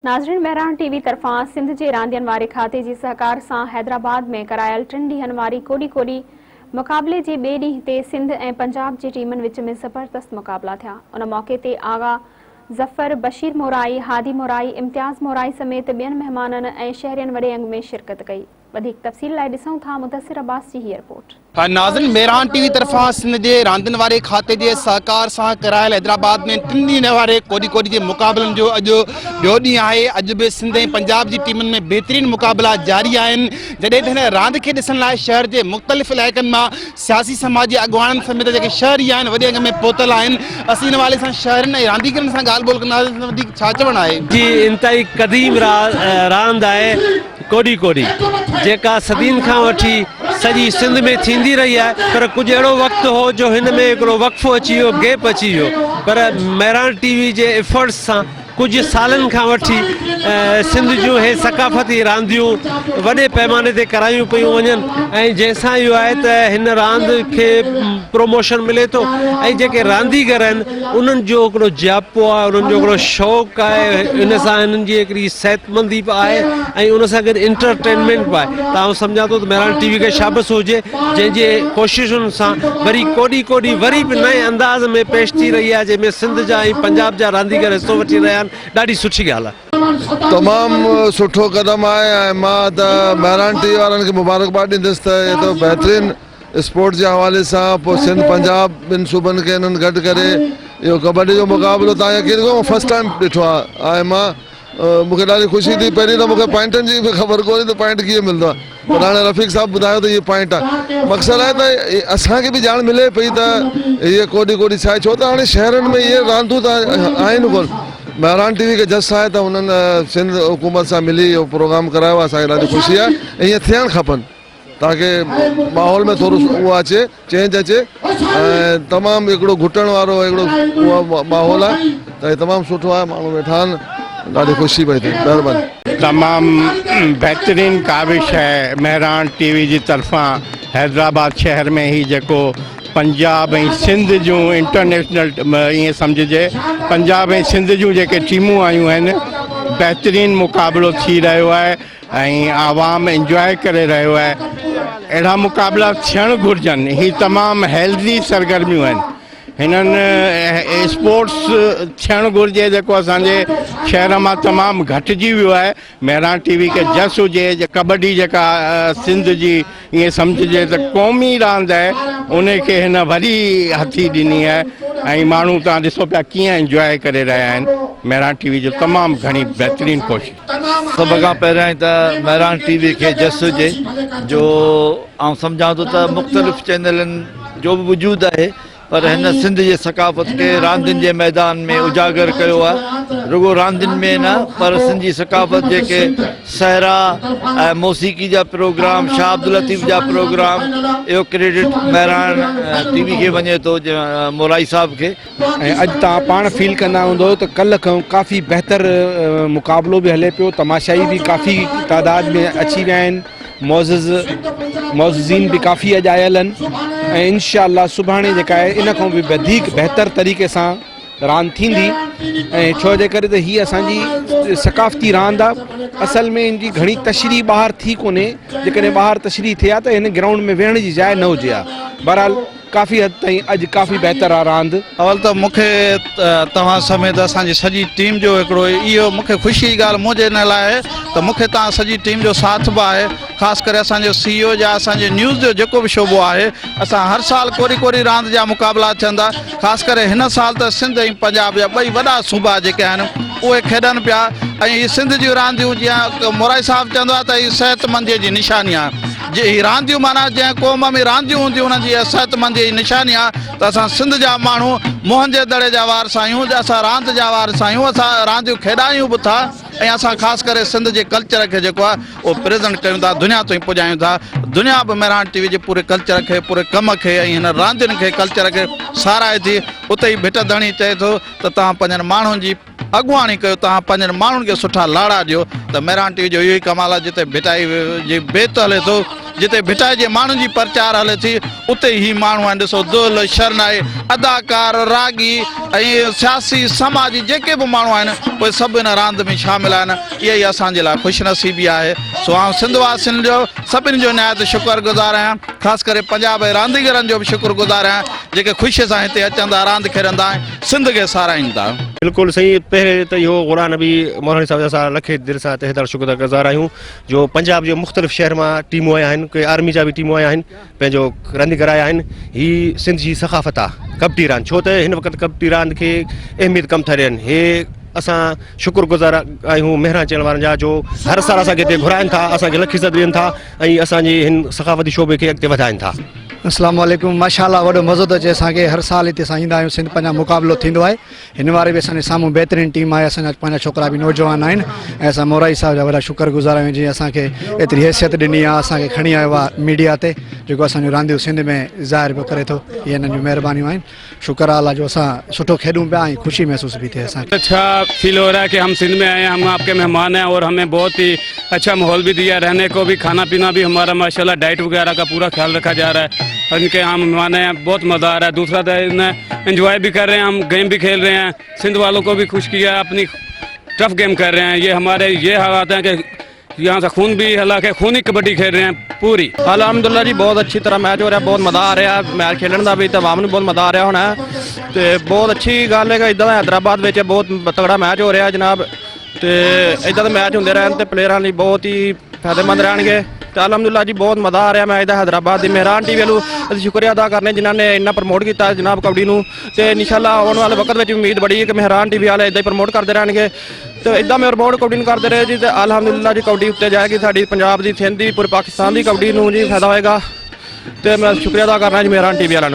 ناظرين مهراڻ ٽي وي طرفان سنڌ جي راندين واري کاتي جي سهڪار سان حيدرآباد ۾ ڪرايل ٽن ڏينهن واري ڪوڏي ڪوڏي مقابلي جي ٻئي ڏينهن تي سنڌ ۽ پنجاب جي ٽيمن وچ ۾ زبردست مقابلا ٿيا ان موقعي تي آغا ظفر، بشير مورائي، هادي مورائي، امتياز مورائي سميت ٻين مهمانن ۽ شهرين وڏي انگ ۾ شرڪت ڪئي. وڌيڪ تفصيل لاء ڏسون ٿا مدثر عباس جي هيء رپورٽ. ناظرين ميران ٽي وي طرفان سنڌ جي راندين واري کاتي جي سهڪار سان ڪرايل حيدرآباد ۾ ٽن ڏينهن واري ڪوڏي ڪوڏي جي مقابلن جو اڄ ٻيو ڏينهن آهي اڄ به سنڌ ۽ پنجاب جي ٽيمن ۾ بهترين مقابلا جاري آهن جڏهن ته هن راند کي ڏسڻ لاء شهر جي مختلف علائقن مان سياسي سماجي اڳواڻن سميت جيڪي شهري آهن وڏي انگ ۾ پهتل آهن اسين ان حوالي سان شهرين ۽ رانديگرن سان ڳالهه ٻولهه ڪنداسين وڌيڪ ڇا چوڻ آهي. جي انتهائي قديم راند آهي. ڪوڏي ڪوڏي، جيڪا صدين کان وٺي سڄي سنڌ ۾ ٿيندي رهي آهي، پر ڪجهه اهڙو وقت هو جو هن ۾ هڪڙو وقفو اچي ويو، گيپ اچي ويو، پر مهراڻ ٽي وي جي ايفرٽس سان ڪجهه سالن کان وٺي سنڌ جون هي ثقافتي رانديون وڏي پئماني تي ڪرايون پيون وڃن ۽ جنهن سان اهو آهي ته هن راند کي پروموشن ملي ٿو ۽ جيڪي رانديگر آهن انهن جو هڪڙو جياپو آهي انهن جو هڪڙو شوق آهي ان سان هنن جي هڪڙي صحتمندي به آهي ۽ ان سان گڏ انٽرٽينمينٽ به آهي ته آئون سمجهان ٿو ته مهراڻ ٽي وي کي شابس هجي جنهن جي ڪوششن سان وري ڪوڏي ڪوڏي وري به نئين انداز ۾ پيش ٿي رهي آهي جنهن ۾ سنڌ جا ۽ پنجاب جا رانديگر حصو وٺي رهيا آهن ڏاڍي سٺي ڳالهه آهي. تمام سٺو قدم آهي ۽ مان ته مهراڻ ٽي وي وارن کي مبارڪباد ڏيندس ته اهي ته بهترين اسپورٽس جي حوالي سان پوء سنڌ پنجاب ٻن صوبن کي انهن گڏ ڪري اهو ڪبڊي جو مقابلو تان يقين ڪيو مان فرسٽ ٽائيم ڏٺو آهي ۽ مان مونکي ڏاڍي خوشي ٿي پهرين ته مونکي پوائنٽن جي به خبر ڪونهي ته پوائنٽ ڪيئن ملندو آهي پر هاڻي رفيق صاحب ٻڌايو ته هي پوائنٽ آهي مقصد آهي ته اسان کي به ڄاڻ ملي پئي ته هي ڪوڏي ڪوڏي ڇا آهي ڇو ته هاڻي شهرن ۾ اهي راندون ته آهن ڪونه مهراڻ ٽي وي کي جس آهي ته انهن سنڌ حڪومت سان ملي اهو پروگرام ڪرايو اسان کي ڏاڍي خوشي آهي ائين ٿيڻ کپن تاڪه ماحول ۾ ٿورو اهو اچي چينج اچي ۽ تمام هڪڙو گهٽڻ وارو هڪڙو اهو ماحول آهي ته هي تمام سٺو آهي ماڻهو ويٺا آهن ڏاڍي خوشي پئي ٿئي مهرباني. تمام بهترين ڪاوش آهي مهراڻ ٽي وي جي طرفان حيدرآباد شهر ۾ هي جيڪو پنجاب ۽ سنڌ جون انٽرنيشنل ائين سمجهجي پنجاب ۽ سنڌ جون جيڪي ٽيمون آيون آهن بهترين مقابلو ٿي رهيو آهي ۽ عوام انجواء ڪري رهيو آهي اهڙا مقابلا ٿيڻ گهرجن هي تمام هيلدي سرگرميون آهن هنن اسپورٽس ٿيڻ گهرجي جيڪو اسان جي شهر مان تمام گهٽجي ويو آهي مهراڻ ٽي وي کي جس هجي ڪبڊي جيڪا سنڌ جي ائين سمجهجي ته قومي راند آهي ان کي هن وري هٿي ڏني آهي ۽ ماڻهو تان ڏسو پيا ڪيئن انجواء ڪري رهيا آهن مهراڻ ٽي وي جو تمام گهڻي بهترين ڪوشش. سڀ کان پهريائين ته مهراڻ ٽي وي کي جس هجي جو آئون سمجهان ٿو ته مختلف چينلن جو به وجود آهي پر هن سنڌ جي ثقافت کي راندين جي ميدان ۾ اجاگر ڪيو آهي رڳو راندين ۾ نه پر سنڌ جي ثقافت جيڪي سهرا ۽ موسيقي جا پروگرام شاهه عبداللطيف جا پروگرام اهو ڪريڊٽ مهراڻ ٽي وي کي وڃي ٿو مورائي صاحب کي. ۽ اڄ توهان پاڻ فيل ڪندا هوندؤ ته ڪلهه کان ڪافي بهتر مقابلو به هلي پيو تماشائي به ڪافي تعداد ۾ اچي ويا آهن معزز معززين به ڪافي اڄ آيل آهن ۽ انشاء الله سڀاڻي جيڪا آهي ان کان به وڌيڪ بهتر طريقي سان راند ٿيندي ۽ ڇو جي ڪري ته هي اسان جي ثقافتي راند آهي اصل ۾ ان جي گهڻي تشريح ٻاهر ٿي ڪونهي جيڪڏهن ٻاهر تشريح ٿئي ها ته هن گرائونڊ ۾ ويهڻ جي جاء نه هجي ها بهرحال ڪافي حد تائين اڄ ڪافي بهتر آ راند. اول ته مون کي توهان سميت اسان جي سڄي ٽيم جو هڪڙو اهو مون کي خوشي جي ڳالهه منهنجي ان لاء آهي ته مون کي توهان سڄي ٽيم جو ساٿ به آهي خاص ڪري اسان جو سي او يا اسان جي نيوز جو جيڪو به شعبو آهي اسان هر سال ڪوري ڪوري راند جا مقابلا ٿين ٿا خاص ڪري هن سال ته سنڌ ۽ پنجاب جا ٻئي وڏا صوبا جيڪي آهن اهي کيڏن پيا ۽ هي سنڌ جون رانديون جيئن مورائي صاحب چوندو آهي ته هي صحتمندي جي نشاني آهي جي هي رانديون معنيٰ جنهن قوم ۾ رانديون هونديون انهن جي اها صحتمنديء جي نشاني آهي ته اسان سنڌ جا ماڻهو موهن جي دڙي جا وارث آهيون اسان راند جا وارث آهيون اسان رانديون کيڏايون به ٿا ۽ اسان خاص ڪري سنڌ جي ڪلچر کي جيڪو آهي اهو پريزنٽ ڪيون ٿا دنيا تائين پڄايون ٿا دنيا به مهراڻ ٽي وي جي پوري ڪلچر کي پوري ڪم کي ۽ هن راندين کي ڪلچر کي ساراهي ٿي اتي ئي ڀٽ ڌڻي چئي ٿو ته توهان پنهنجن ماڻهن جي اڳواڻي ڪيو توهان پنهنجن ماڻهن کي سٺا لاڙا ڏيو ته مهراڻ ٽي وي جو اهو ئي ڪمال آهي جتي ڀٽائي جي بيت هلي ٿو جتي ڀٽائي جي ماڻهن جي پرچار هلي ٿي اتي هي ماڻهو آهن ڏسو دهل شرنائي اداڪار راڳي ۽ سياسي سماجي جيڪي به ماڻهو آهن اهي سڀ ان راند ۾ شامل آهن اها ئي اسان جي لاء خوش نصيبي آهي سو آئون سنڌ واسين جو سڀني جو نهايت شڪر گذار آهيان خاص ڪري پنجاب جي رانديگرن جو به شڪر گذار آهيان جيڪي خوشي سان هتي اچن ٿا راند کيڏن ٿا ۽ سنڌ کي ساراهين ٿا. بلڪل سائين پهرين ته اهو غلام نبي مهراڻي صاحب جا اسان لکين دل سان تهه دل شڪر گذار آهيون جو پنجاب جي مختلف شهر مان ٽيمون آيا آهن ڪي آرمي جا به ٽيمون آيا آهن پنهنجو رانديگر آيا آهن هي سنڌ جي ثقافت آ ڪبڊي راند ڇو ته هن وقت ڪبڊي راند کي اهميت ڪم ٿا ڏين هي اسان شڪر گذار آهيون مهراڻ چينل وارن جا جو هر سال اسان کي هتي گهرائن ٿا اسان کي لک عزت ڏين ٿا ۽ اسان جي هن ثقافتي شعبي کي اڳتي وڌائن ٿا. اسلام عليڪم ماشاءالله وڏو مزو ٿو اچي اسان کي هر سال هتي اسان ايندا آهيون سنڌ پنجاب مقابلو ٿيندو آهي هن واري به اسان جي سامهون بهترين ٽيم آهي اسان جا پنهنجا ڇوڪرا به نوجوان آهن ۽ اسان مورائي صاحب جا وڏا شڪر گذار آهيون جنهن اسان کي ايتري حيثيت ڏني آهي اسان کي کڻي آيو آهي ميڊيا تي جيڪو اسان جون رانديون سنڌ ۾ ظاهر پيو ڪري ٿو اهي هنن جون مهربانيون آهن شڪر آهي الله جو اسان سٺو کيڏون پيا ۽ خوشي محسوس پئي ٿئي اسان کي. اچھا فيل هو رها هي ڪي هم سنڌ ۾ آئي هين هم آپ ڪي مهمان هين اور همين بهت هي اچھا ماحول بي ديا رهني ڪو بي کانا پينا بي همارا ماشاءالله ڊائيٽ وغيره ڪا پورا خيال رکا جا رها هي ان ڪي هم مهمان هين بهت مزا آ رها هي دوسرا انجواء بي ڪر رهي هين هم گيم بي کيل رهي هين سنڌ والو ڪو بي خوش ڪيا اپني ٽف گيم ڪر رهي هين يه هماري يه حالات هين ڪي يهان سي خون بي حالانڪه خوني ڪبڊي کيل رهي هين پوري. ਅਲਹਮਦੁਲਿਲਾ ਜੀ ਬਹੁਤ ਅੱਛੀ ਤਰ੍ਹਾਂ ਮੈਚ ਹੋ ਰਿਹਾ ਬਹੁਤ ਮਜ਼ਾ ਆ ਰਿਹਾ ਮੈਚ ਖੇਡਣ ਦਾ ਵੀ ਤੇ ਆਵਾਮ ਨੂੰ ਬਹੁਤ ਮਜ਼ਾ ਆ ਰਿਹਾ ਹੋਣਾ ਤੇ ਬਹੁਤ ਅੱਛੀ ਗੱਲ ਹੈ ਕਿ ਇਦਾਂ ਦਾ ਹੈਦਰਾਬਾਦ ਵਿੱਚ ਬਹੁਤ ਤਗੜਾ ਮੈਚ ਹੋ ਰਿਹਾ ਜਨਾਬ ਤੇ ਇਦਾਂ ਦੇ ਮੈਚ ਹੁੰਦੇ ਰਹਿਣ ਤੇ ਪਲੇਅਰਾਂ ਲਈ ਬਹੁਤ ਹੀ ਫਾਇਦੇਮੰਦ ਰਹਿਣਗੇ ਤੇ ਅਲਹਮਦੁਲਿਲਾ ਜੀ ਬਹੁਤ ਮਜ਼ਾ ਆ ਰਿਹਾ ਮੈਚ ਦਾ ਹੈਦਰਾਬਾਦ ਦੀ ਮਹਿਰਾਨ ਟੀਵੀ ਨੂੰ ਅਸੀਂ ਸ਼ੁਕਰੀਆ ਅਦਾ ਕਰਨੇ ਜਿਨ੍ਹਾਂ ਨੇ ਇੰਨਾ ਪ੍ਰਮੋਟ ਕੀਤਾ ਜਨਾਬ ਕਬੱਡੀ ਨੂੰ ਤੇ ਇਨਸ਼ਾਅੱਲਾ ਆਉਣ ਵਾਲੇ ਵਕਤ ਵਿੱਚ ਉਮੀਦ ਬੜੀ ਹੈ ਕਿ ਮਹਿਰਾਨ ਟੀਵੀ ਵਾਲੇ ਇਦਾਂ ਹੀ ਪ੍ਰਮੋਟ ਕਰਦੇ ਰਹਿਣਗੇ ਤੇ ਇਦਾਂ ਮੈਂ ਪ੍ਰਮੋਟ ਕਬੱਡੀ ਨੂੰ ਕਰਦੇ ਰਹੇ ਜੀ ਤੇ ਅਲਹਮਦੁਲਿਲਾ ਜੀ ਕਬੱਡੀ ਉੱਤੇ ਜਾਏਗੀ ਸਾਡੀ ਪੰਜਾਬ ਦੀ, ਸਿੰਧ ਦੀ, ਪੂਰੇ ਪਾਕਿਸਤਾਨ ਦੀ ਕਬੱਡੀ ਨੂੰ ਜੀ ਫਾਇਦਾ ਹੋਏਗਾ ਤੇ ਮੈਂ ਸ਼ੁਕਰੀਆ ਅਦਾ ਕਰਨਾ ਜੀ ਮਹਿਰਾਨ ਟੀਵੀ ਵਾਲਿਆਂ ਨੂੰ ਜੀ।